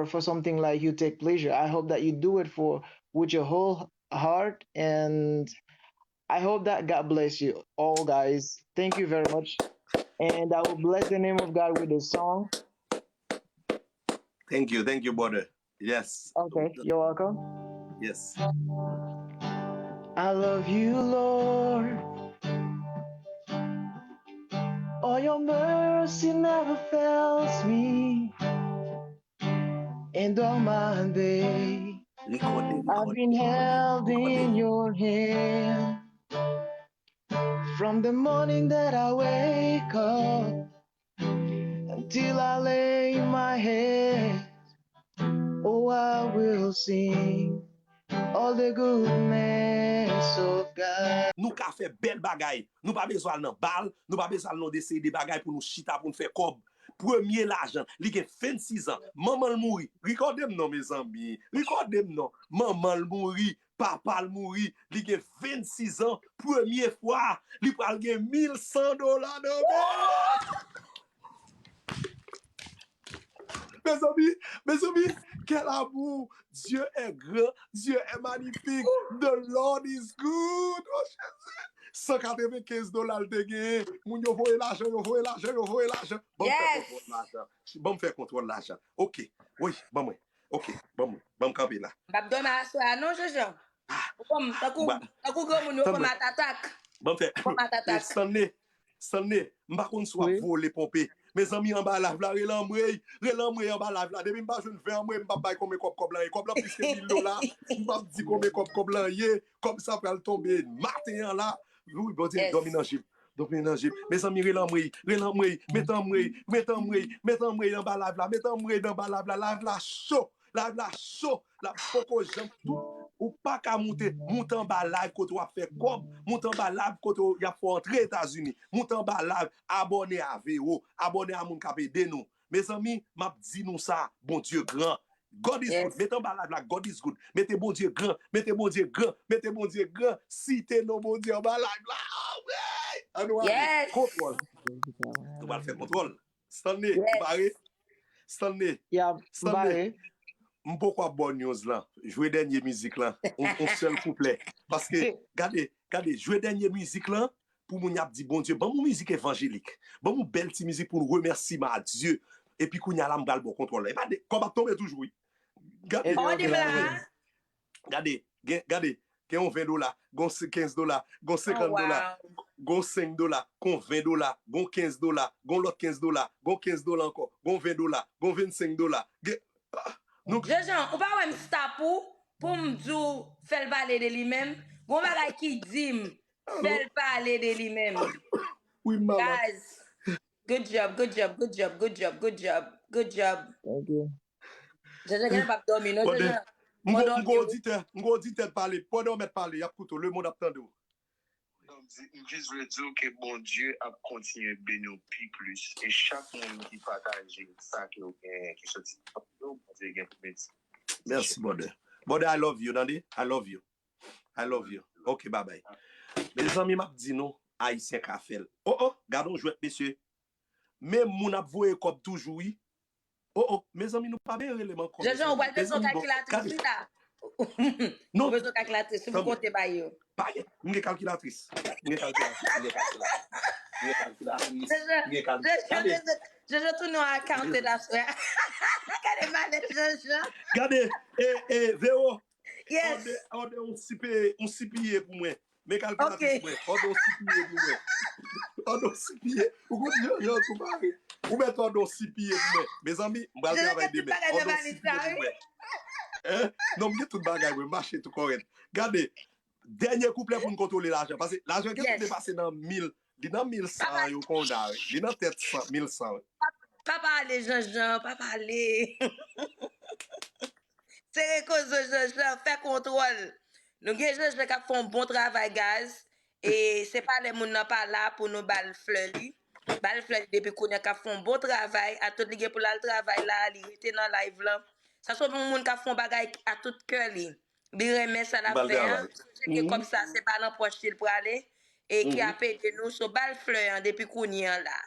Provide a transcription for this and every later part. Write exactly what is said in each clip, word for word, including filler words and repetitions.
for something like you take pleasure. I hope that you do it for with your whole heart, and I hope that God bless you all, guys. Thank you very much. And I will bless the name of God with this song. Thank you, thank you, brother. Yes. Okay, you're welcome. Yes. I love you, Lord. Oh, your mercy never fails me. And all my day, Rekòde, I've been held in your hand. From the morning that I wake up until I lay my head, oh, I will sing all the goodness of God. Nou ka fè bèl bagay. Nou pa bezwen al nan bal, nou pa bezwen al nan de seri de bagay pou nou chita, pou nou fè kòb. Premye lajan, li gen vennsis an. Manman l mouri. Rekòde m non, mezanmi. Rekòde m non. Manman l mouri, papa l mouri. Li gen vennsis an. Premye fwa, li pral gen mil san dola nan men. Mezanmi, mezanmi, quel amour! Dieu est grand, Dieu est magnifique, the Lord is good. Oh, Jezi! San katrevenkenz dola l te genyen. Moun yo voye lajan, yo voye lajan, yo voye lajan. Ban m fè Yes. kontwòl lajan. Ban m fè kontwòl lajan. Ok. Wi, ban mwen. Ok, ban mwen. Ban m kanpe la. M p ap dòmi aswè a non, Jejan. Ou konn, tankou, Ba- tankou granmoun yo Tann konn mwen. matatak. Ban m fè. Konn matatak. Stanley, Stanley, m pa konn si w ap Wi. vole ponpe. Mezanmi, anba live la, rele anmwey, rele anmwey anba live la. Depi m pa jwenn ven anmwey, m p ap bay konbyen kòb kòb lan ye. Kòb lan plis ke mil dola. M p ap di konbyen kòb kòb lan ye. Kòb sa pral tonbe maten an la. Wi, Bondye, Yes. dòmi nan je m. Dòmi nan je m. Mezanmi, rele anmwey, rele anmwey, met anmwey, met anmwey, met anmwey anba live la. Met anmwey anba live la. Live la cho. Live la cho. L ap poko janm tout. Ou pa ka moute. Moute anba live kote w ap fè kòb. Moute anba live kote w, y ap fè w antre Etazini. Moute anba live. Abòne a Vero. Abòne a moun k ap ede nou. Mezanmi, m ap di nou sa. Bondye gran. God is Yes. good. Mete anba live la. God is good. Mete Bondye gran. Mete Bondye gran. Mete Bondye gran. Site non Bondye anba live la. Ah, wi! Ann nou ale. Yes. Kontwòl. Nou pral fè kontwòl. Stanley, Yes. ou pare? Stanley. Yeah, m Stanley. pare. M poko ap ba w news lan. Jwe dènye mizik lan. On, on sèl kouplè. Paske, gade, gade, jwe dènye mizik lan pou moun y ap di, Bondye, ban m yon mizik evanjelik. Ban m yon bèl ti mizik pou nou remèsiman a Dye. Epi kounye a la, m pral ba w kontwòl la. E pa de, kòb ap tonbe toujou, wi. Gade, Ò, di m la. Gade, gen, gade, gen yon ven dola, gen yon kenz dola, gen yon senkant dola, Wow. gen yon senk dola, gen yon ven dola, gen yon kenz dola, gen yon lòt kenz dola, gen yon kenz dola ankò, gen yon ven dola, gen yon vennsenk dola. Gen, ah, nou, Jejan, ou pa wè m stop ou pou m di w fè l pale de li menm? Gon bagay ki di m fè l pale de li menm. Wi, m malad. Guys, good job, good job, good job, good job, good job, good job. Thank you. Jejan gen p ap dòmi non, Pandan, Jejan. m gon, Pandan m gon oditè, m gon oditè k pale. Pandan w mèt pale, y ap koute w. Lemonn ap tande w. Non, m di, m jis vle di w ke Bondye ap kontinye beni w pi plis. E chak moun ki pataje sa ke w genyen, ki soti nan fanmi w, Bondye gen pou beni. Mèsi, brother. Brother, I love you, tande? I love you. I love you. Ok, babay. Mezanmi, m ap di nou, Ayisyen ka fè l. Oh, oh, gade yon jwèt, mesye. Men moun ap voye kòb toujou, wi. Oh, oh, mezanmi, nou pa byen rele m ankò. Jejan, ou pral bezwen Mezanmi, kalkilatris, gade. Wi la. Non. Ou bezwen kalkilatris pou Tanpri. Konte ba yo. Pa gen, m gen kalkilatris. M gen kalkilatris. M gen kalkilatris. M gen kalkilatris. Jejan, M gen kalkilatris. Jejan, Gade. Jejan, Jejan tounen an accountant aswè. Gade malèt Jejan. Gade, e, e, Vero. Yes. Òdè, òdè yon C P A, yon C P A pou mwen. Men kalkilatris mwen. Òdè yon C P A pou mwen. Òdè yon C P A. Ou konn jan, jan tou pare. Ou mèt òdè yon C P A pou mwen. Mezanmi, m pral Jejan travay gen tout demen. bagay nan Òdè yon valiz C P A la, pou wi. Mwen. Hein? Non, m gen tout bagay mwen, m mache tou kòrèk. Gade, dènye kouplè pou n kontwole lajan. Paske lajan gen Yes. Depase nan mil. Li nan mil san yo konn da, wi. Li nan tèt san, mil san, wi. Pa pale, Jejan, pa pale. Sere koze, Jejan, fè kontwòl. Nou gen Jejan k ap fè yon bon travay, guys. E se pa lè moun nan pa la pou nou ba l flè li. Ba l flè li depi kounye a k ap fè yon bon travay. A tout li gen pou l al travay la, li rete nan live lan. Sa se yon moun k ap fè yon bagay a tout kè li. Li renmen sa l ap Ba l fè an. travay. Cheke kòb sa, se pa nan pòch li l prale. E ki ap ede nou. So, ba l flè an depi kounye an la.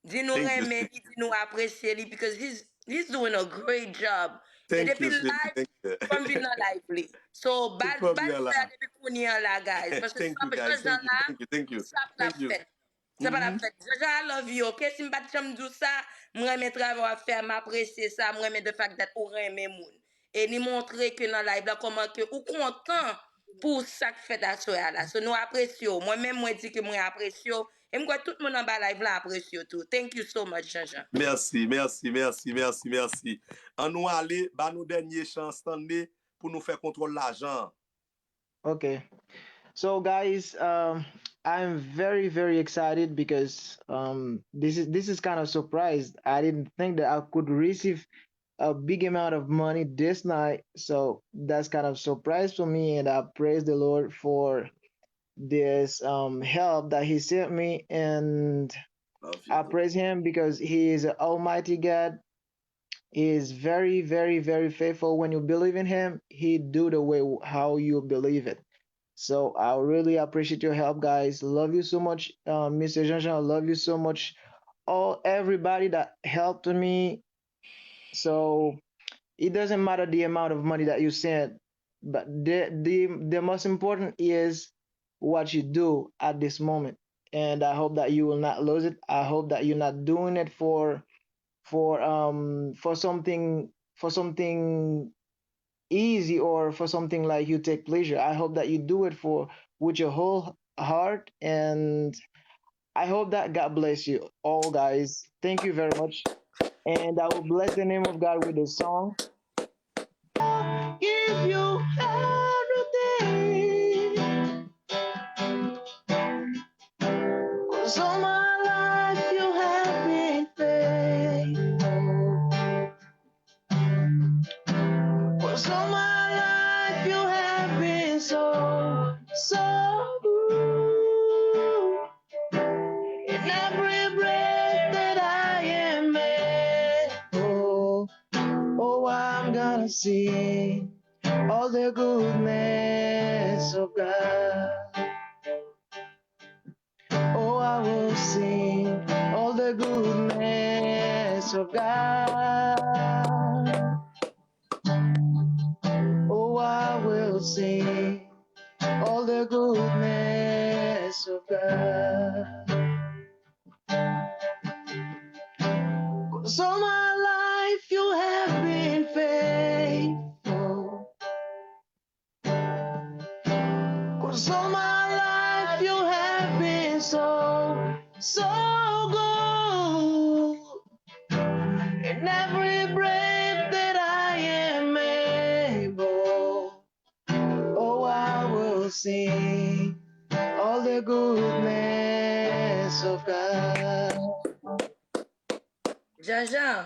Di nou Thank you, renmen sis. Li, di nou apresye li, because he's He's doing a great job. E Thank depi you, sweetie. Live, Thank you. Fò m vin nan live li. So, bal, Fò m bal vin fè la. Depi kounye a la, guys. Paske Thank you, Sap guys. Thank Jean-Jean you, la, thank you, thank you. Sap la Thank you. fèt. Sa pa la Mhm. fèt. Jean-Jean, I love you, ok? Si m pa t janm di w sa, m renmen travay w ap fè a, m apresye sa, m renmen the fact that ou renmen moun. E li montre ke nan live la, kòman ke ou kontan pou sa k fèt aswè a la. So, nou apresye w. Mwen menm, mwen di ke mwen apresye w. E m kwè tout moun anba live la apresye w tou. Thank you so much, Jean-Jean. Mèsi, mèsi, mèsi, mèsi, mèsi. Ann nou ale, ba nou dènye chan Stanley pou nou fè kontwòl lajan an. Okay. So guys, um, I'm very, very excited because um, this is this is kind of surprise. I didn't think that I could receive a big amount of money this night. So that's kind of surprise for me, and I praise the Lord for this um, help that He sent me, and Love I you. Praise Him because He is an Almighty God. He is very, very, very faithful. When you believe in Him, He do the way how you believe it. So I really appreciate your help, guys. Love you so much, uh, Mister Jean-Jean. Love you so much. All everybody that helped me. So it doesn't matter the amount of money that you sent, but the the the most important is what you do at this moment. And I hope that you will not lose it. I hope that you're not doing it for for um for something for something easy or for something like you take pleasure. I hope that you do it for with your whole heart, and I hope that God bless you all, guys. Thank you very much. And I will bless the name of God with a song. Give you everything. 'Cause all my life you have been faithful. 'Cause all my life you have been so, so good. In every breath that I am able, oh, I'm gonna sing all the goodness of God. Oh, I will sing all the goodness of God. Oh, I will sing all the goodness of God. 'Cause all my life you have been faithful. 'Cause all my life you have been so, so good. In every breath that I am able, oh, I will sing all the goodness of God. Jean-Jean.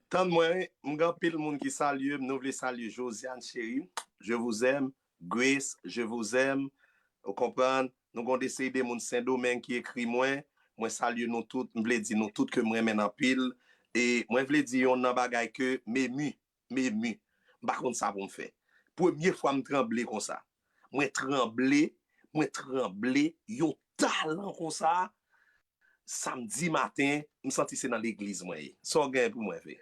Tann mwen, wi. M gen anpil moun ki salye m. Nou vle salye Josiane Chéri, je vous aime. Grace, je vous aime. Ou konprann? Nou gen yon de seri de moun Sendomeng ki ekri mwen. Mwen salye nou tout. M vle di nou tout ke m renmen n anpil. E mwen vle di yon nan bagay ke m emu, m emu. M pa konn sa pou m fè. Premye fwa m tranble konsa. Mwen tranble, mwen tranble, yon talan konsa. Samdi maten, m santi se nan legliz mwen ye. Sa w gen pou mwen, Ve?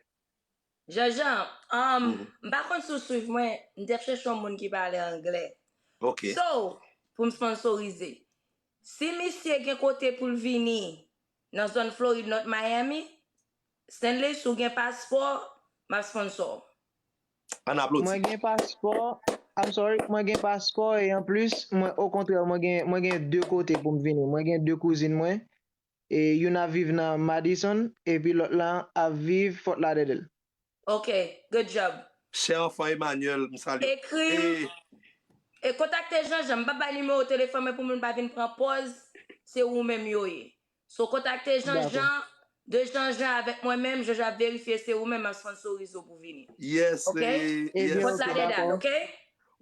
Jean-Jean, um, m pa konn si w swiv mwen, m t ap chèche yon moun ki pale anglè. Ok. So, pou m sponsorize. Si misye gen kote pou l vini nan zòn Florid, North Miami, Stanley, si w gen paspò, m ap sponsor w. Ann aplodi. Mwen gen paspò. I'm sorry, mwen gen paspò e anplis, mwen okontrè, mwen gen mwen gen de kote pou m vini. Mwen gen de kouzin mwen. E youn ap viv nan Madison, epi lòt la ap viv Fort Lauderdale. Ok, good job. Chè anfan Emmanuel, m salye. Ekri m. E kontakte Jean-Jean. M p ap bay nimewo telefòn mwen pou moun pa vin pran pòz. Se ou menm yo ye. So kontakte Jean-Jean, de Jean-Jean avèk mwen menm, Jean-Jean ap verifye se ou menm m ap sponsorize w pou vini. Yes, Ok? eh, Ebyen, yes. Fort ok, Lauderdale, dakò. Ok?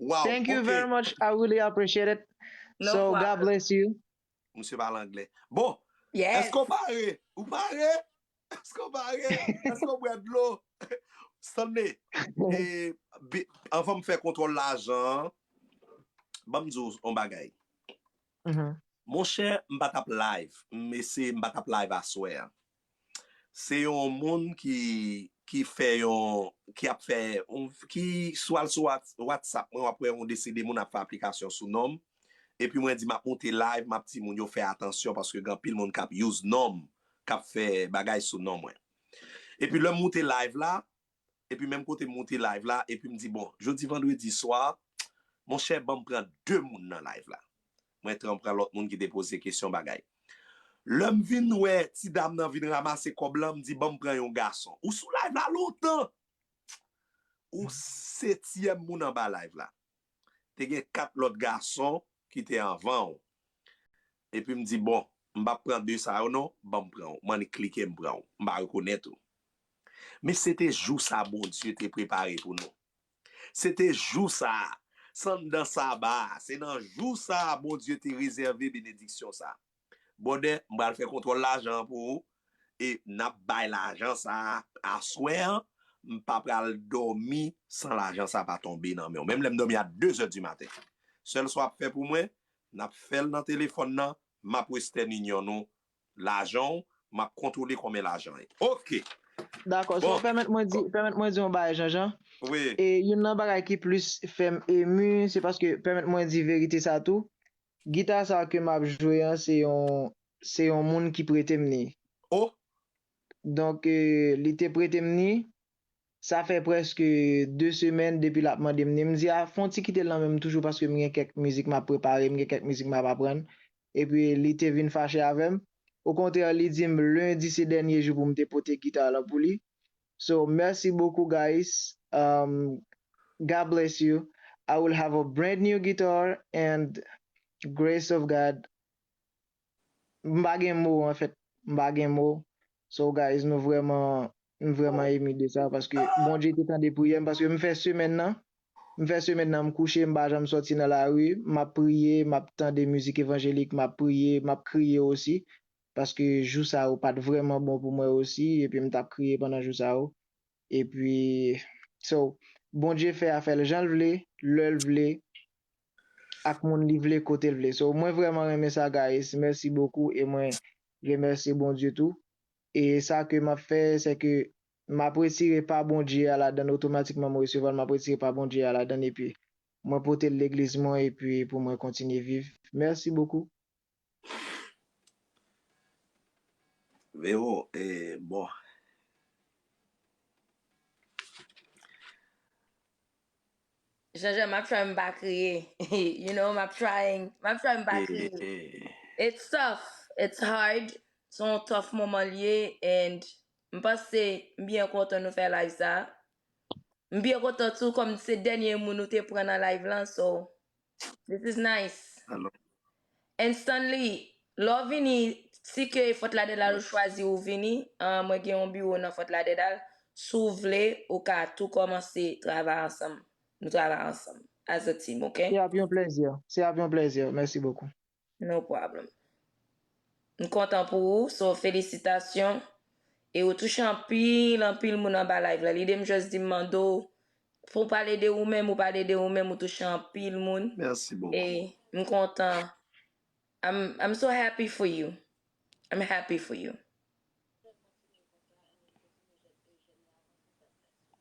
Wow, Thank you ok. Very much. I really appreciate it. No So, God problem. Bless you. Misye pale anglè. Bon, Yes. Èske w pare? Ou pare? Èske w pare? Èske w bwè dlo? Stanley, e, bi- anvan m fè kontwòl lajan an, ban m di w yon bagay. Mhm. Monchè, m pa t ap live. M eseye m pa t ap live aswè a. Se yon moun ki, ki fè yon, ki ap fè, yon, ki sou al sou Whats- WhatsApp mwen, w ap wè yon de se de moun ap fè aplikasyon sou non m. Epi mwen di m ap moute live, m ap di moun yo fè atansyon paske gen anpil moun k ap use non m, k ap fè bagay sou non mwen. Epi lè m moute live la, epi menm kote m moute live la, epi m di, bon, jodi vandredi swa, monchè, ban m pran de moun nan live la. Mwen t- pran lòt moun ki te poze kesyon bagay. Lè m vin wè ti dam nan vin ranmase kòb lan, m di, ban m pran yon gason. Ou sou live la lontan. Ou setyèm moun anba live la. Te gen kat lòt gason ki te anvan w. Epi m di, bon, m p ap pran de sa yo non, ban m pran w. M annik klike, m pran w. M pa rekonèt ou. Men se te jou sa Bondye te prepare pou nou. Se te jou sa, se anndan saba a, se nan jou sa a Bondye te rezève benediksyon sa. Brother, m pral fè kontwòl lajan an pou ou, e n ap bay lajan sa a aswè an, m pa pral dòmi san lajan sa pa tonbe nan men w. Menm lè m dòmi a de zè di maten. Sèl sa w ap fè pou mwen, n ap fè l nan telefòn nan, m ap Western Union ou lajan w, m ap kontwole konbyen lajan ye. Ok. Dakò, so pèmèt mwen di, pèmèt mwen di yon bagay, Jean Jean. Wi. E youn nan bagay ki plis fè m emu, se paske, pèmèt mwen di verite sa tou, gita sa ke m ap jwe an, se yon, se yon moun ki prete m li. Oh, Donk, eh, li te prete m li, sa fè prèske de semèn depi l ap mande m li. M di, a, fè yon ti kite l nan men m toujou paske m gen kèk mizik m ap prepare, m gen kèk mizik m ap aprann. Epi li te vin fache avè m. Okontrè, li di m lendi se dènye jou pou m te pote gita lan pou li. So, merci beaucoup, guys. Um, God bless you. I will have a brand new guitar and grace of God. M pa gen mo, anfèt. M pa gen mo. So, guys, nou vrèman, m vrèman emu de sa, paske Bondye te tande priyè m, paske m fè semèn nan, m fè semèn nan, m kouche, m pa janm sòti nan lari, m ap priye, m ap tande mizik evanjelik, m ap priye, m ap kriye osi, paske jou sa yo pa t vrèman bon pou mwen osi, epi m t ap kriye pandan jou sa yo. Epi, so, Bondye fè afè l jan l vle, lè l vle, ak moun li vle, kote l vle. So, mwen vrèman renmen sa, guys. Mèsi bokou e mwen remèsye Bondye tou. E sa ke m ap fè, se ke m ap retire pa Bondye a ladann, otomatikman mwen resevwa l, m ap retire pa Bondye a ladann, epi mwen pote l legliz mwen, epi pou mwen kontinye viv. Mèsi bokou. Vero, eh, bon. Jean Jean, m ap try m pa kriye. You know, m ap try, m ap try m pa kriye. It's tough, it's hard. Se yon tough moman l ye, and m panse m byen kontan nou fè live sa. M byen kontan tou, kòm se dènye moun nou te pran nan live lan, so this is nice. Alò. And Stanley, lè w vini, si ke Fort Lauderdale ou chwazi ou vini, ah, mwen gen yon biwo nan Fort Lauderdale, si w vle, ou ka tou kòmanse travay ansanm. Nou travay ansanm, as a team, ok? Se ap yon plèzi. Se ap yon plèzi. Mèsi bokou. No problem. M kontan pou ou, so felisitasyon. E ou touche anpil, anpil moun anba live la. Lide m just di m mande w, pou w pale de ou menm, ou pale de ou menm, ou touche anpil moun. Mèsi bokou. E m kontan. I'm, I'm so happy for you. I'm happy for you.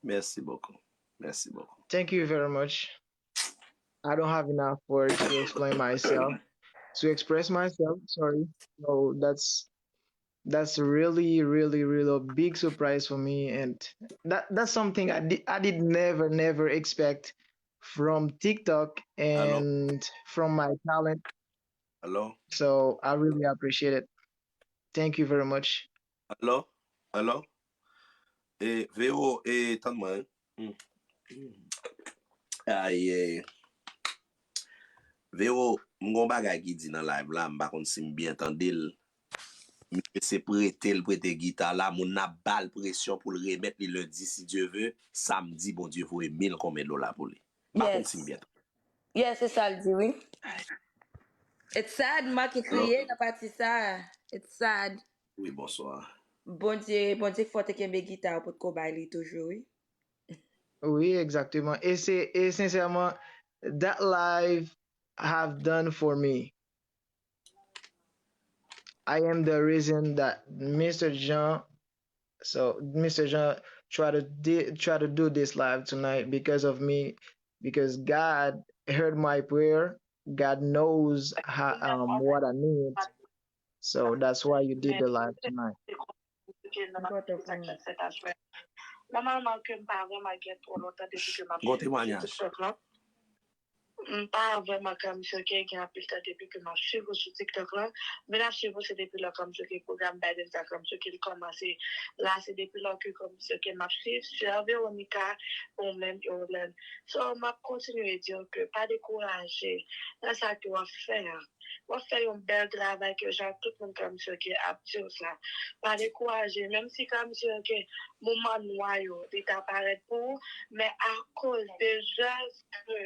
Mèsi bokou. Mèsi bokou. Thank you very much. I don't have enough words to explain myself, to express myself, sorry. So that's that's really, really, really a big surprise for me, and that that's something I did I did never, never expect from TikTok and from my talent. Alò, So I really appreciate it. Thank you very much. Alò, alò. E, Vero, e, tann mwen. Hmm. Ay, e. Vero, m gon bagay ki di nan live la, m pa konn si m byen tande l. Misye se prete l prete gita la, moun nan ap ba l presyon pou l remèt li lendi, si Dye ve, samdi, Bondye voye mil konbyen dola pou li. M pa konn si m byen tande. Yeah, se sa l di, wi. It's sad, m manke kriye nan pati sa. It's sad. Wi, bonswa. Bondye, Bondye fò te kenbe gita w potko bay li toujou, wi. Wi, egzakteman. E se, e sensèman, that live have done for me. I am the reason that Mister Jean, so Mister Jean, try to di- try to do this live tonight because of me, because God heard my prayer. God knows how, um, what I need. So that's why you did the live tonight. Nòmalman ke m pa vrèman gen twò lontan depi ke m ap swiv sou TikTok lan. M pa vrèman kòmsi ke gen anpil tan depi ke m ap swiv ou sou TikTok lan. M vin ap swiv ou se depi lè kòmsi ke pwogram Biden sa kòmsi ke l kòmanse la, se depi lè ke kòmsi ke m ap swiv sè Veronica ou menm Yolande. So, m ap kontinye di w ke pa dekouraje nan sa ke w ap fè a. W ap fè yon bèl travay ke jan tout moun kòmsi ke ap di w sa. Pa dekouraje, menm si kòmsi ke moman nwa yo li ta parèt pou ou, men akoz de zèv ke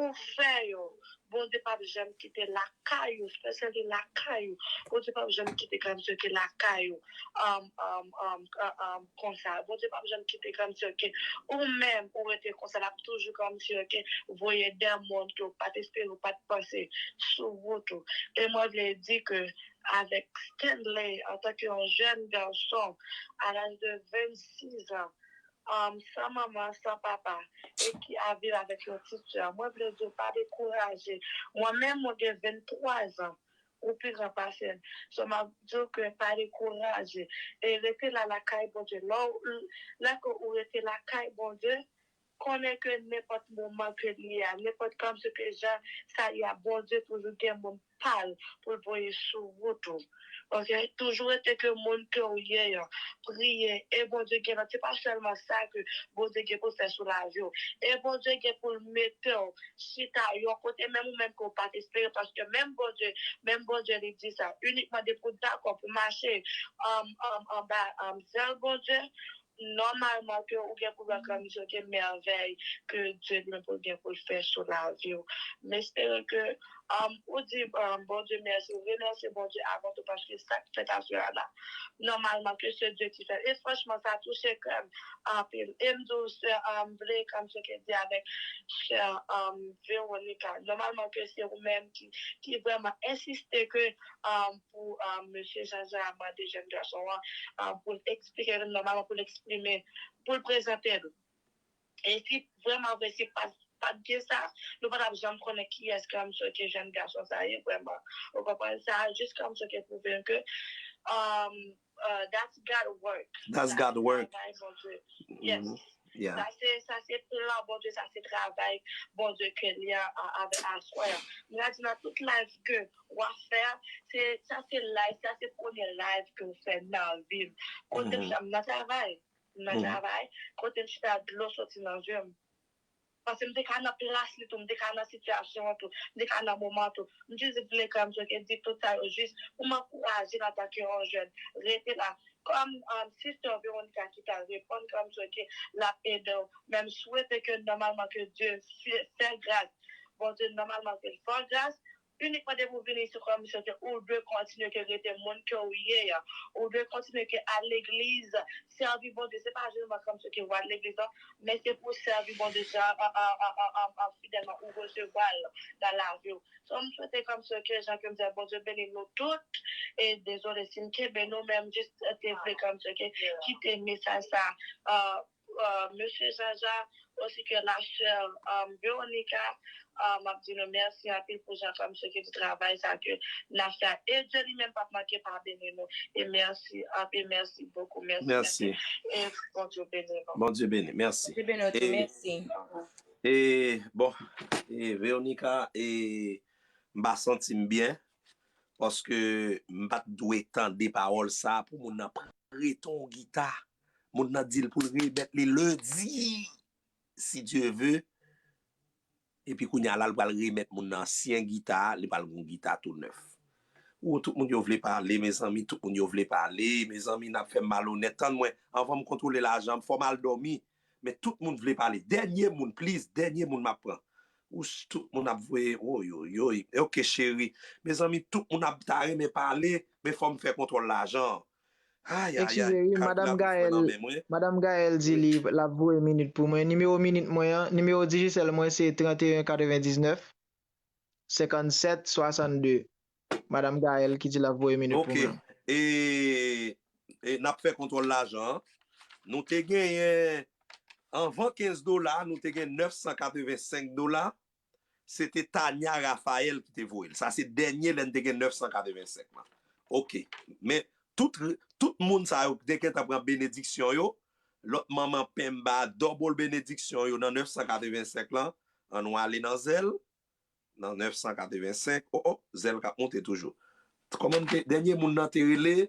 ou fè yo, Bondye p ap janm kite lakay ou, espesali lakay ou. Bondye p ap janm kite kòmsi ke lakay ou um, um, um, uh, um, konsa. Bondye p ap janm kite kòmsi ke ou menm ou rete konsa, l ap toujou kòmsi ke voye dèmon ke w pa t espere, ou pa t panse sou wout ou. E mwen vle di ke avèk Stanley, antanke yon jèn gason, a laj de vennsis an, um, san manman, san papa, e ki ap viv avèk yon ti sè, mwen vle di w pa dekouraje. Mwen menm, mwen gen venntwa zan, ou pi gran pase m. So, m ap di w ke pa dekouraje. E rete la lakay Bondye. Lè w, lè ke ou rete lakay Bondye, konnen ke nenpòt moman ke li ye a, nenpòt kòmsi ke jan sa ye a, Bondye toujou gen moun pa l pou l voye sou wout ou. Ok? Toujou rete ke moun ke w ye an, priye, e Bondye gen, se pa sèlman sa ke Bondye gen pou l fè sou lavi w. E Bondye gen pou l mete w chita yon kote, menm ou menm ke w pa t espere, paske menm Bondye, menm Bondye li di sa, inikman depi w dakò pou mache um, um, anba um, zèl Bondye, nòmalman ke ou gen pou wè kòmsi ke mèvèy ke Dye li menm pou l gen pou l fè sou lavi w. M espere ke um, ou di um, Bondye mèsi, ou remèsye Bondye avan tou paske sa k fèt aswè a la, nòmalman ke se Dye ki fè l. E franchman, sa touche kè m anpil. E m di w, sè, um, m vle kòmsi ke di avèk sè um, Veronica, nòmalman ke se ou menm ki, ki vrèman ensiste ke um, pou um, mesye Jean-Jean a mande jèn gason an um, pou l eksplike, nòmalman pou l eksprime, pou l prezante l. E si vrèman vre, si pa t, pa t gen sa, nou pa t ap janm konnen kiyès kòmsi ke jèn gason sa ye vrèman. Ou konprann? Sa jis kòmsi ke pwouve ke um, uh, that's God work. That's God work. Yes. Yeah. Sa se sa se plan Bondye, sa se travay Bondye ke li a avè aswè. Mwen di nan tout live ke w ap fè, se sa se live, sa se premye live ke w fè nan vi m. Kote m nan travay, m nan travay, kote m chita dlo soti nan je m. Paske m te ka nan plas li tou, m te ka nan sitiyasyon an tou, m te ka nan moman an tou. M jis vle kòmsi ke di tout sa yo jis pou m ankouraje l antanke yon jèn. Rete la. Kòm um, Sister Veronica ki ta reponn kòmsi ke l ap ede w. Men m swete ke nòmalman ke Dye fè gras. Bondye nòmalman ke l fè w gras. Inikman depi w vini isi kòmsi ke ou dwe kontinye ke rete moun ke w ye a. Ou dwe kontinye ke al legliz, sèvi Bondye. Se pa sèlman kòmsi ke w al legliz la, men se pou w sèvi Bondye jan an, an, an, an, an, an fidèlman ou resevwa l nan lavi w. So, m swete kòmsi ke jan ke m di a, Bondye beni nou tout. E dezole si m kenbe nou, men m jis te vle kòmsi ke kite mesaj sa. Uh, uh, Mesye Jean-Jean, osi ke la sè um, Veronica, uh, m ap di nou mèsi anpil pou jan kòmsi ke di travay sa ke n ap fè. E Dye li menm p ap manke pa beni nou. E mèsi anpil, mèsi bokou, mèsi. Mèsi. E Bondye beni nou. Bondye beni, mèsi. Bondye beni nou tou, mèsi. E bon, e Veronica, e m pa santi m byen paske m pa t dwe tande pawòl sa pou moun nan prete yon gita. Moun nan di l pou l remèt li lendi, si Dye ve. Epi kounye a la, l pral remèt moun nan ansyen gita a, li pral gen yon gita tou nèf. Ou, tout moun yo vle pale, mezanmi, tout moun yo vle pale, mezanmi, n ap fè m malonèt. Tann mwen, anvan m kontwole lajan, fò m al dòmi. Men tout moun vle pale. Dènye moun, please, dènye moun m ap pran. Wouch, tout moun ap voye, woyoyoy. Ok, cheri. Mezanmi, tout moun ap ta renmen pale, men fò m fè kontwòl lajan an. Ay, ay, ay, Eskize wi, kalkila Madanm m fè nan Gaëlle, men mwen. Madanm Gaëlle di li l ap voye minit pou mwen. Nimewo minit mwen an, nimewo Digicel mwen se trant e en katrevendiznèf, senkannsèt, swasannde. Madanm Gaëlle ki di l ap voye minit pou Ok. mwen. E, e n ap fè kontwòl lajan an. Nou te genyen, anvan kenz dola, nou te gen nèf san katrevensenk dola. Se te Tanya Raphael ki te voye l. Sa se dènye lè n te gen nèf san katrevensenk lan. Oke. Men tout, tout moun sa yo te gentan pran benediksyon yo. Lòt manman Pemba double benediksyon yo nan nèf san katrevensenk lan. An nou ale nan zèl. Nan nèf san katrevensenk. Oh, oh, zèl k ap monte toujou. Kòman te, dènye moun nan te rele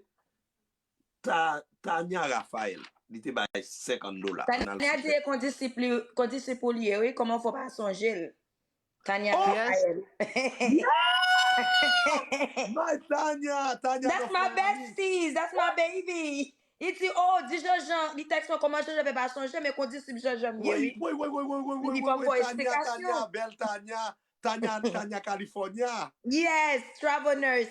Ta, Tanya Raphael. Li te bay senkant dola. Tanya di e kondisip li, kondisip ou li ye, wi. Kòman fò pa sonje l? Tanya Raphael. My Tanya, Tanya. That's my besties, that's my baby. Li di, oh, di Jean Jean, li tèks mwen kòman Jean Jean fè pa sonje, men kondisip Jean Jean m ye, wi. Wi, wi, wi, wi, wi, wi, wi, wi, wi, Tanya, Tanya, bèl Tanya, Tanya, Tanya, California. Yes, travel nurse.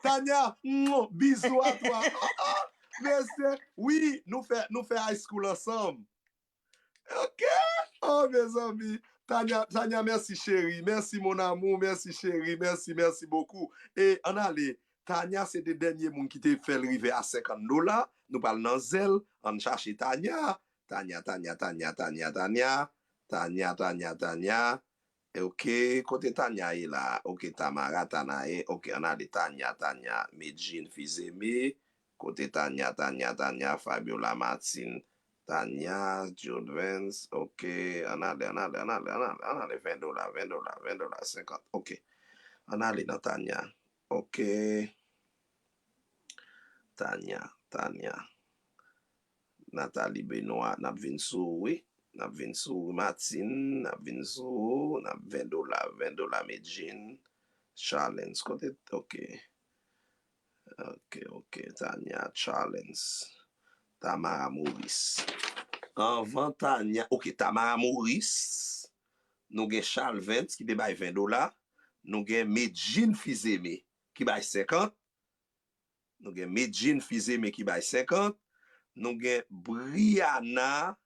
Tanya, mwah, bisous à toi. Oh, oh, mesye, wi, nou fè, nou fè high school ansanm. Ok. Oh, mezanmi. Tanya, Tanya, mèsi, cheri. Mèsi, mon amour. Mèsi, cheri. Mèsi, mèsi bokou. E, ann ale. Tanya, se te dènye moun ki te fè l rive a senkant dola. Nou pral nan zèl. Ann chache Tanya. Tanya, Tanya, Tanya, Tanya, Tanya. Tanya, Tanya, Tanya. Ok, kote Tanya ye la? Ok, Tamara, Tanae. Ok, ann ale Tanya, Tanya. Medjine, Fizeme. Kote Tanya, Tanya, Tanya, Fabiola Martin, Tanya, Jodvens, ok, ann ale, ann ale, ann ale, ann ale, ann ale, ven dola, ven dola, ven dola, senkant, ok. Ann ale nan Tanya, ok. Tanya, Tanya. Nathalie Benoit, n ap vin sou ou, wi. N ap vin sou ou, Martine, n ap vin sou ou, n ap ven dola, ven dola, Medjine, Charlens, kote, ok. Ok, ok, Tanya, Charlens, Tamara Maurice. Anvan Tanya, ok, Tamara Maurice, nou gen Charlvens ki te bay ven dola, nou gen Medjine Fizeme ki bay senkant, nou gen Medjine Fizeme ki bay senkant, nou gen Briana,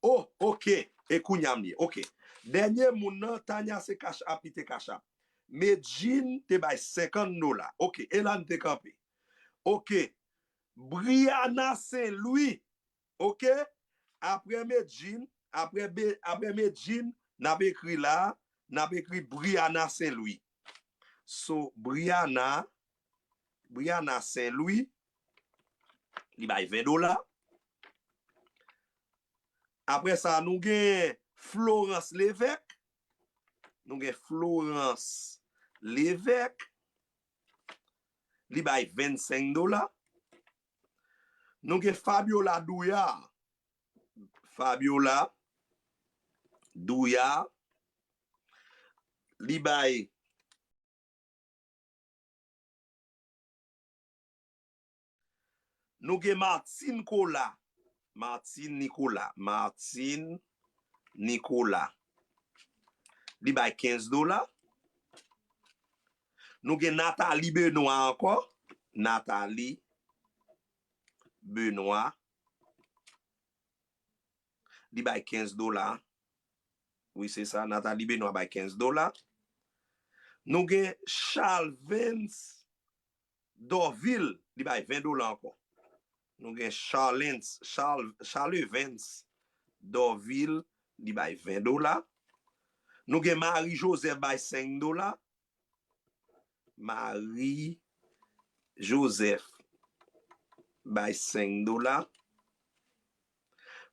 Oh, ok. E kounya m ye. Ok. Dènye moun nan, Tanya se Cash App, li te Cash App. Medjine te bay senkant dola. Ok. E la n te kanpe. Ok. Briana Saint Louis. Ok. Apre Medjine, apre, Be- apre Medjine, n ap ekri la, n ap ekri Briana Saint Louis. So, Briana, Briana Saint Louis, li bay ven dola. Apre sa, nou gen Florence Lévesque. Nou gen Florence Lévesque. Li bay vennsenk dola. Nou gen Fabiola Douillard. Fabiola Douillard. Li bay Nou gen Martine Colas. Martine Nicolas. Martine Nicolas. Li bay kenz dola. Nou gen Nathalie Benoit ankò. Nathalie Benoit. Li bay kenz dola. Wi, se sa. Nathalie Benoit bay kenz dola. Nou gen Charlvens Dorvil, li bay ven dola ankò. Nou gen Charlens, Charl, Charlevens Dorvil, li bay ven dola. Nou gen Marie Joseph bay senk dola. Marie Joseph bay senk dola.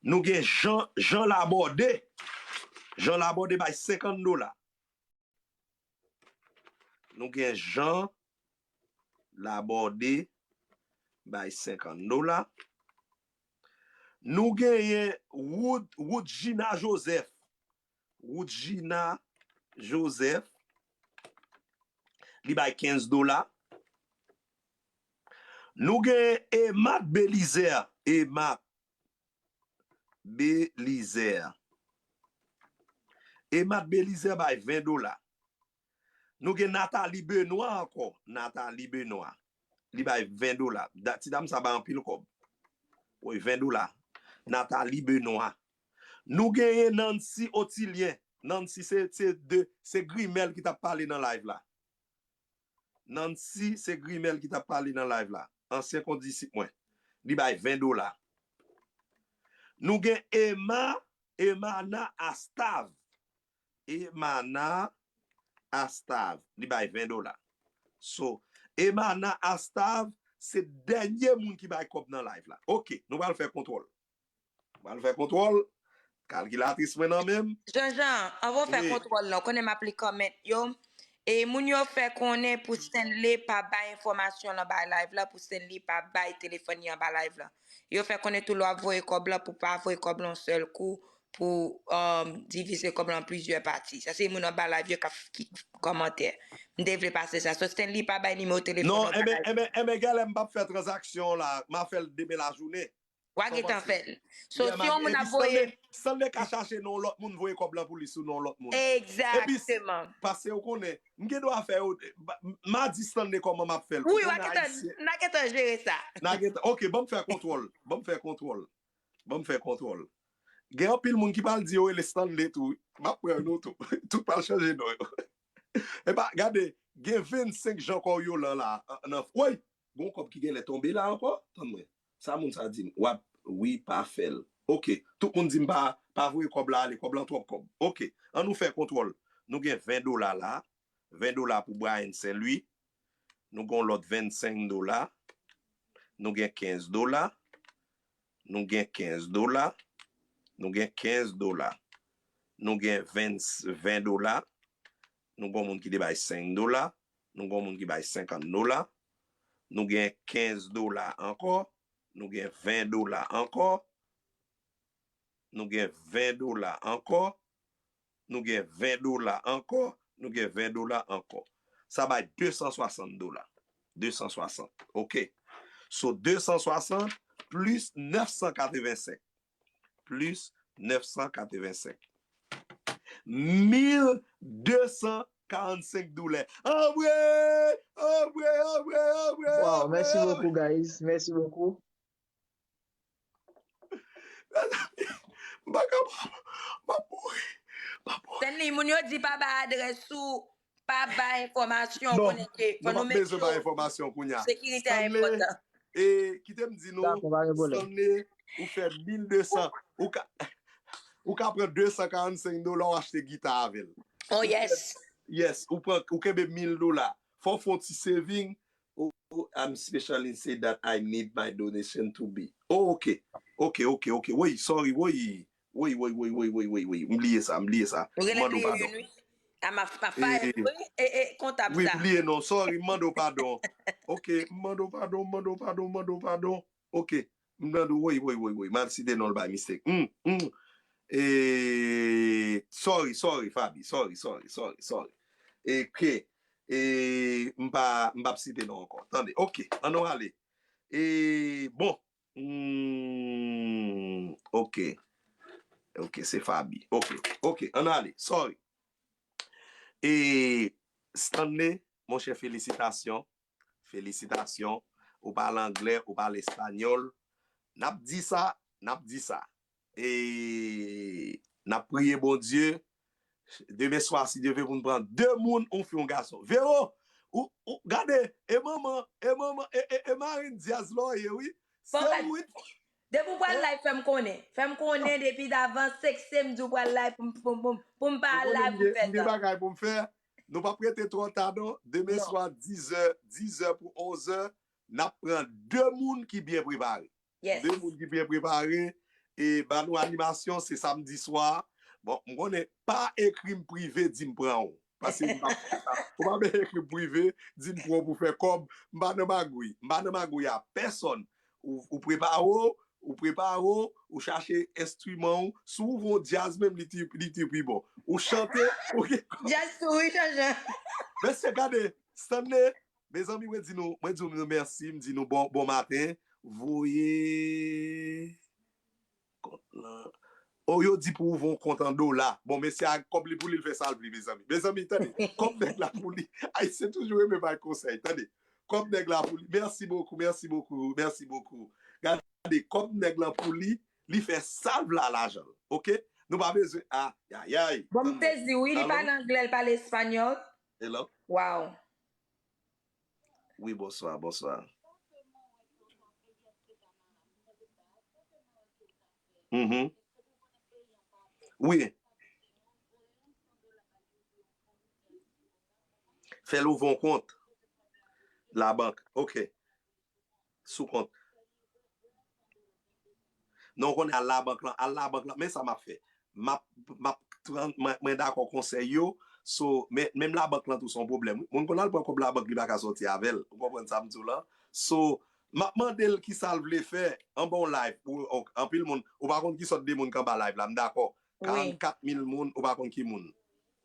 Nou gen Jean, Jean Laborde. Jean Laborde bay senkant dola. Nou gen Jean Laborde bay senkant dola. Nou genyen Wood, Woodjina Joseph. Woodjina Joseph. Li bay kenz dola. Nou gen Emat Belizaire. Emat Belizaire. Emat Belizaire bay ven dola. Nou gen Nathalie Benoit ankò. Nathalie Benoit. Li bay ven dola. Da, ti dam sa bay anpil kòb. Wi, ven dola. Nathalie Benoit. Nou genyen Nancy Otilien. Nancy se, se de, se grimèl ki t ap pale nan live la. Nancy, se Grimel ki t ap pale nan live la. Ansyen kondisip mwen. Li bay ven dola. Nou gen Emma, Emana Astav. Emana Astav. Li bay ven dola. So, Emana Astav, se dènye moun ki bay kòb nan live la. Ok, nou pral fè kontwòl. Pral fè kontwòl. Kalkilatris mwen nan men m. Jean Jean, anvan w fè kontwòl la, w konnen m ap li kòmènt yo. E moun yo fè konnen pou Stanley pa bay enfòmasyon l anba live la, pou Stanley pa bay telefòn li anba live la. Yo fè konnen tou lè w ap voye kòb la, pou pa voye kòb la yon sèl kou, pou um, divize kòb la an plizyè pati. Sa se moun anba live yo k ap ki kòmantè. M te vle pase sa. So Stanley pa bay nimewo telefòn. Non, enben, enben, enben, gèlè m p ap fè tranzaksyon la. M a fè l demen lajounen. W a gentan fè l. So, si yon moun ap voye. Stanley ka chache non lòt moun, voye kòb lan pou li sou non lòt moun. Egzakteman. Paske ou konnen, m gen dwa fè yo, m a di Stanley kòman m ap fè l. Wi, w a gentan, n a gentan jere sa. N a gentan, ok, ban m fè kontwòl, ban m fè kontwòl, ban m fè kontwòl. Gen anpil moun ki pral di yo rele Stanley tou, wi. M ap pran nou tou. Tout pral chanje non yo. Epa, gade, gen vennsenk Jean Coriolan la, nan, woy! Gon kòb ki genlè tonbe la ankò? Tann mwen. Sa moun sa di m? W ap, wi, pa fè l. Ok. Tout moun di m pa, pa voye kòb la ale, kòb lan twòp kòb. Ok. An nou fè kontwòl. Nou gen ven dola la. Ven dola pou Brian Saint Louis. Nou gen yon lòt vennsenk dola. Nou gen kenz dola. Nou gen kenz dola. Nou gen kenz dola. Nou gen ven, ven dola. Nou gen yon moun ki te bay senk dola. Nou gen yon moun ki bay senkant dola. Nou gen kenz dola ankò. Nou gen ven dola ankò. Nou gen ven dola ankò. Nou gen ven dola ankò. Nou gen ven dola ankò. Sa bay de san swasant dola. De san swasant. Ok. So, de san swasant plis nèf san katrevensenk. Plis nèf san katrevensenk. Mil de san karannsenk dola. Anmwe! Anmwe, anmwe, anmwe, Wow, mèsi bokou, guys. Mèsi bokou. Mezanmi, m pa kapab. M ap mouri. M ap mouri. Stanley, moun yo di pa bay adrès ou, pa bay enfòmasyon, konnen ke fò nou mete yo. Non, m ap bezwen bay enfòmasyon kounye a. Sekirite a enpòtan. E kite m di nou, Stanley, ou fè mil de san, ou ka, ou ka pran de san karannsenk dola, ou achte gita avè l. Oh yes. Yes, ou pran, ou kenbe mil dola. Fò w fè yon ti saving. Oh, oh, I'm specially say that I need my donation to be. Oh, ok. Ok, ok, ok. Woy, sorry, woy. Woy, woy, woy, woy, woy, woy, woy. M bliye sa, m bliye sa. M mande w padon. A, m ap, m ap fè, wi, e, e, kontab sa. Wi, m bliye non, sorry, m mande w padon. Ok, m mande w padon, m mande w padon, m mande w padon. Ok, m mande w, woy, woy, woy, woy. M al site non l by mistake. Hmm, hmm. E, sorry, sorry, Faby, sorry, sorry, sorry, sorry. E, ke, e, m pa, m p ap site non ankò. Tande, ok, ann nou ale. E, bon, Hmm, ok. Ok, se Faby. Ok, ok, ann ale. Sorry. E Stanley, monchè, felisitasyon. Felisitasyon. Ou pale anglè, ou pale espanyòl. N ap di sa, n ap di sa. E n ap priye Bondye. Demen swa, si Dye vle, pou n pran de moun, yon fi, yon gason. Vero, ou, ou, gade, e manman, e manman, e, e, e marenn Dyaz la w ye, wi. Sèl wi. Depi w pral live, fè m konnen. Fè m konnen depi davans, sekse m di w pral live pou m, pou m, pou m, pou m pa al live pou m fè sa. M gen bagay pou m fè. Nou p ap rete twò ta, non. Demen swa, dizè, dizè pou onzè, n ap pran de moun ki byen prepare. Yes. De moun ki byen prepare. E ba nou animasyon, se samdi swa. Bon, m konnen, pa ekri m prive, di m pran w. Paske m pa fè sa. Ou pa bezwen ekri m prive, di m pran w pou fè kòb. M pa nan magouy. M pa nan magouy a pèsonn. Ou, ou prepare w, ou prepare w, ou chache enstriman w. Si w voye yon djaz menm, li ti, li ti pi bon. Ou chante, ou gen kòb. Djaz tou, wi, Jean Jean. Mesye, gade, Stanley, Mezanmi, mwen di nou, mwen di nou mèsi, m di nou bon, bon maten. Voye kont lan. O, yo di pou ouvri yon kont an dola. Bon, mesye a, kòb li pou li, l fè sa l vle, mezanmi. Mezanmi, tande, kòb nèg la pou li. Ayisyen toujou renmen bay konsèy, tande. Kòb nèg la pou li. Merci beaucoup, merci beaucoup, merci beaucoup. Gade, kòb nèg la pou li, li fè sa l vle a lajan l. Oke? Nou pa bezwen, ayayay. Bon, m sezi, wi, li pale anglè, l pale espanyòl. Hello? Wow. Wi, bonswa, bonswa. Mhm. Wi. Fè l ouvè yon kont. Labank. Ok. Sou kont. Non, w konnen al labank lan, al labank lan. Men sa m ap fè. M ap, m ap, mwen, mwen dakò konsèy yo. So, men, menm labank lan tou se yon pwoblèm. Wi. Moun konn al pran kòb labank, li pa ka sòti avè l. Ou konprann sa m di w lan? So, m ap mande l kisa l vle fè anba yon live. Ou, ou, anpil moun, ou pa konn ki sòt de moun ki anba live la, m dakò. Wi. Karannkat mil moun, ou pa konn ki moun.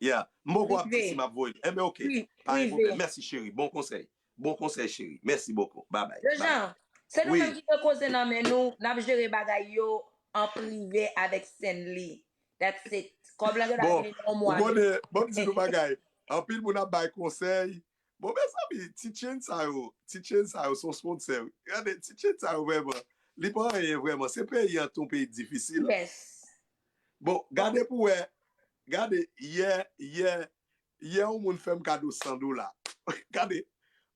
Yeah. M poko ap di si m ap voye l. Enben, ok. Pa gen pwoblèm. Mèsi, cheri. Bon konsèy. Bon konsèy, cheri. Mèsi bokou. Babay. Jean, se nou menm ki gen koze nan men nou, n ap jere bagay yo an prive avèk Stanley. That's it. Kòb lan gentan vini nan yon mwa. Bon, ou konnen, ban m di nou bagay. Anpil moun ap bay konsèy. Bon, mezanmi, ti change sa yo, ti change sa yo, se yon sponsè, wi. Gade, ti change sa yo, vrèman. Li pa anyen, vrèman. Se peyi an, tou peyi difisil. Yes. Bon, gade pou wè, gade, yè, yè, yè, yon moun fè m kado san dola. Gade,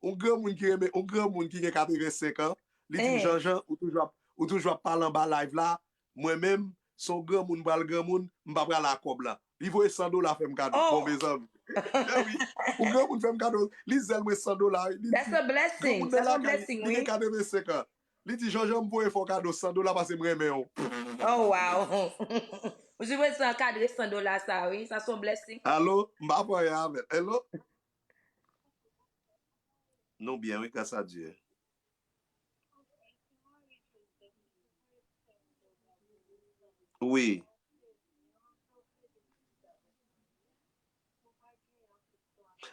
yon granmoun ki renmen, yon granmoun ki gen katrevensenk an, li di m, Jean Jean, ou toujou ap, ou toujou ap pale anba live la, mwen menm, se yon granmoun m pral granmoun, m pa pral a kòb la. Li voye san dola fè m kado. Bon, mezanmi. Wi, yon granmoun fè m kado, li sèl mwen san dola, wi. Li di, granmoun nan lakay, li gen katrevensenk an. Li di, Jean Jean, m voye fè w kado san dola paske m renmen w. Oh, wow. Ou si mwen se ankadre san dola sa, wi. Sa se yon blessing. Alo, m pa fè anyen avè l. Hello? Nou byen, wi, gras a Dye. Wi.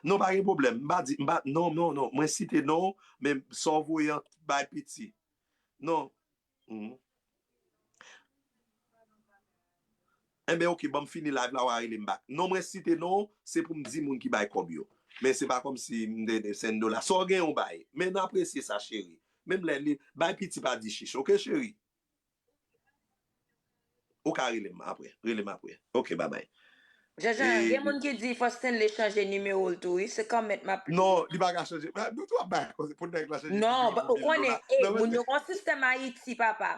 Non, pa gen pwoblèm. M pa di, m pa, non, non, non. Mwen site non, men sa w voye an bay piti. Non. Mhm. Enben, ok, ban m fini live la, w a rele m back. Non, mwen site non, se pou m di moun ki bay kòb yo. Men se pa kòmsi m te, te send dola. Sa w gen, w bay. Men n apresye sa, cheri. Menm lè li, bay piti pa di chich, ok, cheri? Ou ka rele m apre. Rele m apre. Ok, babay. Jean Jean, gen moun ki di fò Stanley chanje nimewo l tou, wi. Se kòmèt m ap li. Non, li pa ka chanje. Nou tou ap bay kòb pou nèg la chanje nimewo. Non, ou konnen, e, moun yo gen yon sistèm Ayiti, papa.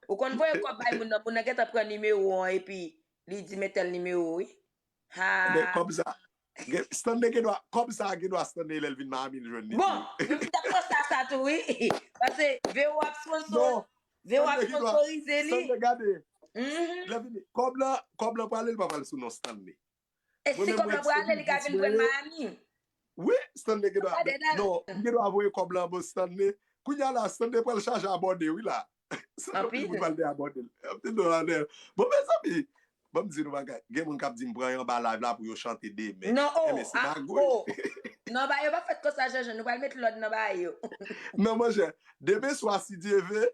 Ou konn voye kòb bay moun nan, moun nan gentan pran nimewo an, epi li di men tèl nimewo, wi. Ha. Men kòb sa, Stanley gen dwa, kòb sa gen dwa Stanley lè l vin Miami l jwenn li tou. Bon, men m t ap panse a sa tou, wi. Paske Vero ap sponsor, Vero ap sponsorize li. Stanley, gade. Mhm. Lè vini, kòb lan, kòb lan prale, li pa pral sou non Stanley. E si kòb lan prale, li ka vin pran Miami. Wi, Stanley gen dwa. Non, m gen dwa voye kòb lan bò Stanley. Kounye a la, Stanley pral chaje abòne, wi la. Sa anpil moun pral debòde l. Anpil dola dèyè. Bon, mezanmi, ban m di nou bagay. Gen moun k ap di m pran yo anba live la pou yo chante demen. Non, oh, enben, se ah, magouy. Oh. Non, ba yo pa fèt konsa, Jean Jean. Nou pral met lòd nan ba yo. Non, monchè. Demen swa, si Dye ve,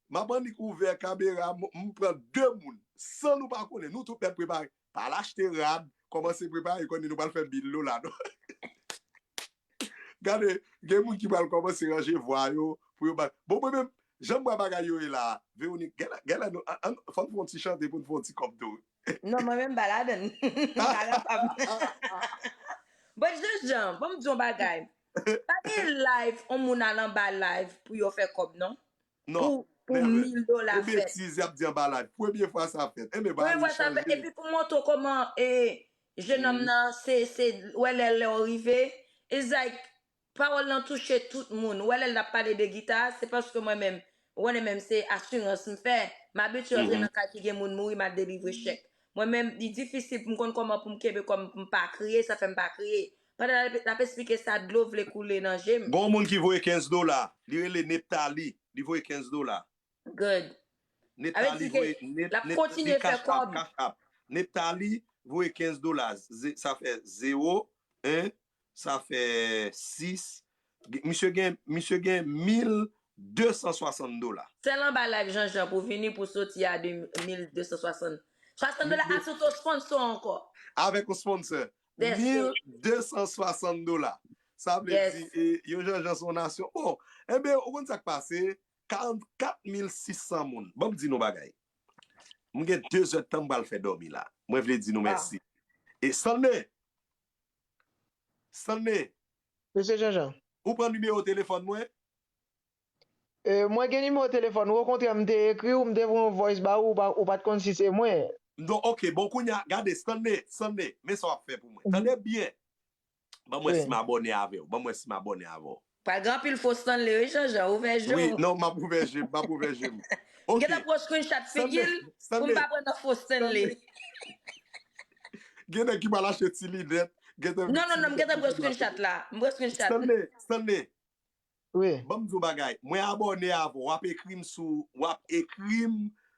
m ap annik ouvè kamera, m, m pran de moun. San nou pa konnen. Nou tout mèt prepare. Pa al achte rad, kòmanse prepare, konnen nou pral fè mil dola, non? Gade, gen moun ki pral kòmanse ranje vwa yo pou yo bay. Bon, mwen menm, jan m wè bagay yo ye la, Veronique, gen lè, gen lè nou, an, an, fò n fè yon ti chante pou n fè yon ti kòb tou. Non, mwen menm, m pa ladann. M pa kapab. Bon, Jean Jean, bon, m di yon bagay. Pa gen live, yon moun al anba live pou yo fè kòb, non? Non, pou, pou never. Mil dola fèt. Betiz y ap di anba live. Premye fwa sa fèt. Enben, bagay yo chanje. Premye fwa sa fèt. Epi pou montre w kòman, e, jenòm nan, se, se, wè lè, lè w rive, it's like, pawòl lan touche tout moun. Wè lè l ap pale de gita, se paske mwen menm, ou konnen menm se asirans m fè. M abitye antre nan kay ki gen moun mouri, m al delivre chèk. Mwen menm, li difisil pou m konn kòman pou m kenbe kò m, pou m pa kriye, sa fè m pa kriye. Pandan l ap, l ap esplike sa, dlo vle koule nan je m. Gon moun ki voye kenz dola, li rele Neptali, li voye kenz dola. Good. Neptali voye, l ap kontinye fè kòb. Cash App, Cash App. Neptali voye kenz dola, ze-, sa fè zewo, en, sa fè sis. Ge-, misye gen, misye gen mil de san swasant dola. Sèl anba live Jean Jean pou vini pou soti a de mil de san swasant. Swasant dola, a sou to sponsor ankò. Avèk yon sponsor. Mil de san swasant dola. Sa vle di, e, yon Jean Jean se yon nasyon. Bon, enben, ou konn sa k pase? Karannkat mil sis san moun. Ban m di nou bagay. M gen de zè tan m pral fè dòmi la. Mwen vle di nou mèsi. E Stanley! Stanley! Mesye Jean Jean. Ou pran nimewo telefòn mwen? E, mwen gen nimewo telefòn ou, okontrè, m te ekri w, m te voye yon voice ba ou, ou pa, ou pa t konn si se mwen. Non, ok, bon, kounye a, gade, Stanley, Stanley, men sa w ap fè pou mwen. Tande byen. Ban mwen si m abòne avè w. Ban mwen si m abòne avè w. Pral gen anpil fo Stanley, wi, Janjan, ouvè je w. Wi, non, m ap ouvè je m, m ap ouvè je m. M gentan pran screenshot figi l pou m pa pran nan fo Stanley. Gen nèg ki pral achte ti linèt. Non, non, non, m gentan pran screenshot la. M pran screenshot. Stanley, Stanley. Wi. Ban m di w bagay. Mwen abòne avè w. W ap ekri m sou, w ap ekri m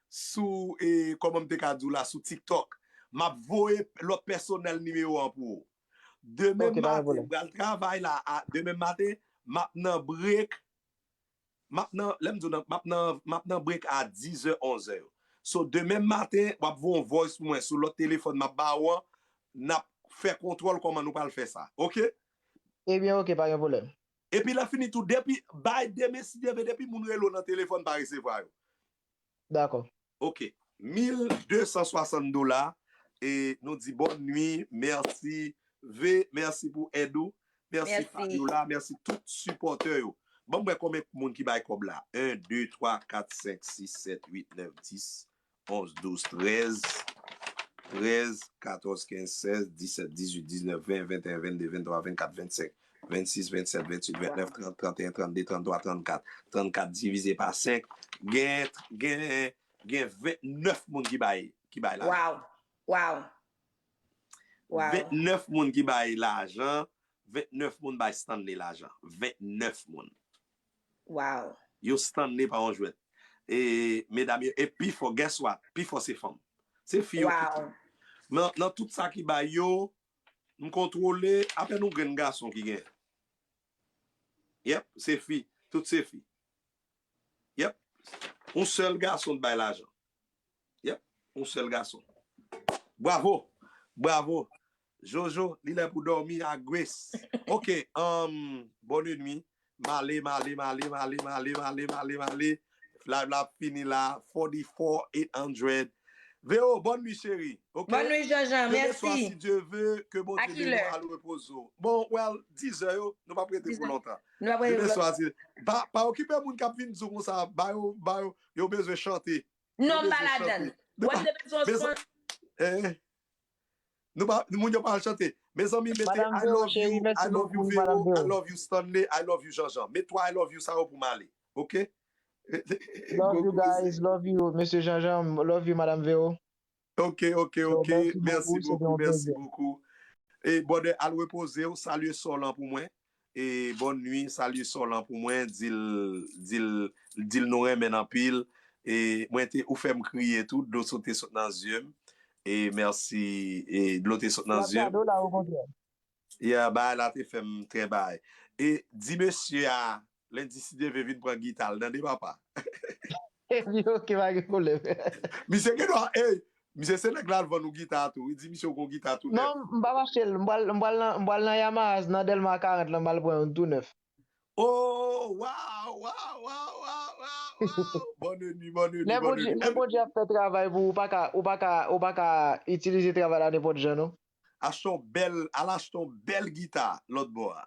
sou, e, kòman m te ka di w la, sou TikTok. M ap voye lòt pèsonèl nimewo an pou ou. Demen maten, m pral travay la. Demen maten, m ap nan break. M ap nan, lè m di w nan, m ap nan, m ap nan break a dizè, onzè yo. So, demen maten, w ap voye yon voice pou mwen sou lòt telefòn m ap ba ou an. N ap fè kontwòl kòman nou pral fè sa. Ok? Ebyen, ok, pa gen pwoblèm. Epi lè fini tou, depi, bay demen si Dye vle, depi moun rele w nan telefòn pa resevwa yo. Dakò. Ok. Mil de san swasann dola. E nou di bòn nwi, mèsi V, mèsi pou èd ou. Mèsi Fabiola, mèsi tout sipòtè yo. Ban m wè konbyen moun ki bay kòb la. En, de, twa, kat, senk, sis, sèt, uit, nèf, dis, onz, douz, trèz, trèz, katòz, kenz, sèz, disèt, dizuit, diznèf, ven, venteyen, vennde, venntwa, vennkat, vennsenk, vennsis, vennsèt, ventuit, ventnèf, trant, tranteyen, trannde, tranntwa, trannkat. Trannkat divize pa senk, gen, gen, gen ventnèf moun ki bay, ki bay lajan. Wow. Wow. Wow. Ventnèf moun ki bay lajan, ventnèf moun bay Stanley lajan. Ventnèf moun. Wow. Yo Stanley pa yon jwèt. E medam yo, e pi fò, guess what? Pi fò se fanm. Se fi yo ki. Nan, nan tout sa ki bay yo, m kontwole, apèn yon grenn gason ki gen. Yep, se fi. Tout se fi. Yep. Yon sèl gason t bay lajan. Yep. Yon sèl gason. Bravo. Bravo. Jojo, li lè pou dòmi a Grace. Ok, um, bonne nuit. Male, male, male, male, male, male, male, male. Live la fini la, forty-four eight hundred. Veo, bonne nuit, chérie. Ok? Bonne nuit, Janjan. Demen swa, Mèsi. Si Dieu veut, que Bondye beni w, al repoze w. Bon, well, dizè yo, nou p ap rete pou lontan. Demen swa, si, pa, pa okipe moun k ap vin di w konsa, ba yo, ba yo, yo bezwen chante. Non, m pa ladan. Wè m te bezwen yon sponsor. Nou pa, moun yo pa al chante. Mezanmi, mete I love you, I love you Vero, I love you Stanley, I love you Janjan. Met twa I love you sa yo pou m ale. Ok? Love you guys, love you Mesye Janjan, love you Madam Vero. Ok, ok, ok. Mèsi bokou, mèsi bokou. E brother, al repoze w, salye sò lan pou mwen. E bonn nwi, salye sò lan pou mwen, di l, di l, di l nou renmen l anpil. E mwen te, ou fè m kriye tou, dlo sote sot nan zye m. E mèsi, e dlo te sot nan zye m. Yeah, bagay la te fè m trè bagay. E di mesye a, lendi si Dye vle vin pran gita l, tande papa. Ok, pa gen pwoblèm. Misye gen dwa, ey, misye se nèg la l vann ou gita tou. Li di misye ou gon gita tou nèf. Non, m p ap achte l. M pral, m pral nan, m pral nan Yamaha nan Dèlma karant lan, m al pran youn tou nèf. Oh, wow, wow, wow, wow, wow, wow. Bonne nuit, bonne nuit, Lè bonne Bondye, nuit. lè Bondye ap fè travay pou ou, ou pa ka, ou pa ka, ou pa ka itilize travay la nenpòt jan, non. Achte yon bèl, al achte yon bèl gita lòt bò a.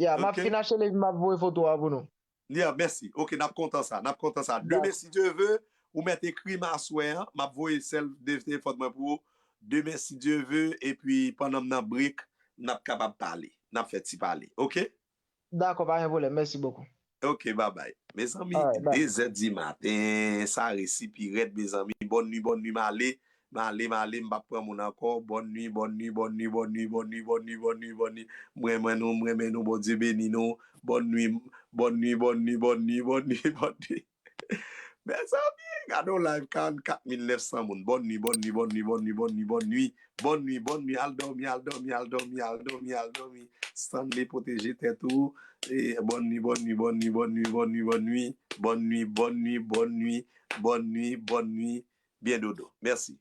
Ya, m ap fin achte l epi m ap voye foto a pou nou. Ya, mèsi. Ok, n ap kontan sa, n ap kontan sa. Demen, si Dye ve, ou mèt ekri m aswè an, m ap voye sèl de telefòn mwen pou ou. Demen, si Dye ve, epi pandan m nan break, n ap kapab pale. N ap fè ti pale. Ok? Dakò, pa gen pwoblèm. Mèsi bokou. Ok, babay. Mezanmi, dezè di maten, sa resi pi rèd, mezanmi. Bonn nwi, bonn nwi, m ale. M ale, m ale, m p ap pran moun ankò. Bonn nwi, bonn nwi, bonn nwi, bonn nwi, bonn nwi, bonn nwi, bonn nwi, bonn nwi. M renmen nou, m renmen nou, Bondye beni nou. Bonn nwi, bonn nwi, bonn nwi, bonn nwi, bonn nwi, bonn nwi. Mezanmi, gade yon live karannkat mil nèf san moun. Bonn nwi, bonn nwi, bonn nwi, bonn nwi, bonn nwi, bonn nwi. Bonn nwi, bonn nwi, al dòmi, al dòmi, al dòmi, al dòmi, al dòmi. Stanley pwoteje tèt ou. E, bonn nwi, bonn nwi, bonn nwi, bonn nwi, bonn nwi, bonn nwi. Bonn nwi, bonn nwi, bonn nwi, bonn nwi, bonn nwi. Byen dodo. Mèsi.